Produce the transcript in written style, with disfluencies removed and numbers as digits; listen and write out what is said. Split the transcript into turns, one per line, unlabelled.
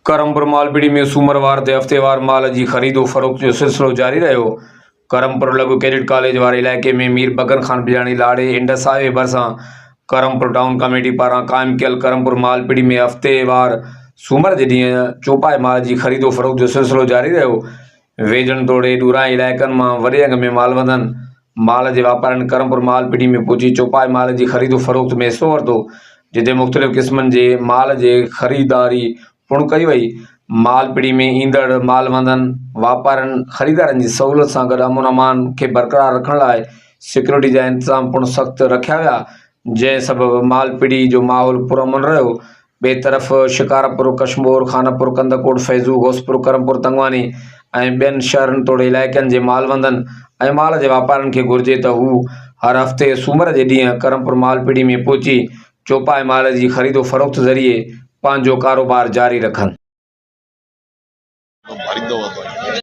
ڪرمپور مالپڙي ۾ سومروار تي هفتيوار مال جي خريد و فروخت جو سلسلو جاري رهيو. ڪرمپور لڳ ڪيڊٽ ڪاليج واري علائقي ۾ مير بگن خان بجاڻي لاڙي انڊس هاء وي ڀرسان ڪرمپور ٽائون ڪميٽي پاران قائم ڪيل ڪرمپور مالپڙي ۾ هفتيوار سومر جي ڏينهن چوپائي مال جي خريد و فروخت جو سلسلو جاري رهيو. ويجهن توڙي ڏورانهين علائقن مان وڏي انگ ۾ مالوندن مال جي واپارين ڪرمپور مال پيڙهي ۾ پهچي چوپائي مال جي خريد و فروخت ۾ حصو ورتو، جتي مختلف قسمن جي مال جي خريداري پڻ ڪئي وئي. مال پيڙهي ۾ ايندڙ مالوندن، واپارين، خريدارن جي سهولت سان گڏ امن امان کي برقرار رکڻ لاء سيڪيورٽي جا انتظام پڻ سخت رکيا ويا، جنهن سبب مال پيڙهي جو ماحول پرامن رهيو. ٻئي طرف شڪارپور، ڪشمور، خانپور، ڪنڌڪوٽ، فيضو، غوثپور، ڪرمپور، تنگواني ۽ ٻين شهرن توڙي علائقن جي مالوندن ۽ مال جي واپارين کي گهرجي ته هو هر هفتي سومر جي ڏينهن ڪرمپور مال پيڙهي ۾ پهچي چوپائي مال جي خريد و فروخت ذريعي پنهنجو ڪاروبار جاري رکن.
ڀريندو وتو.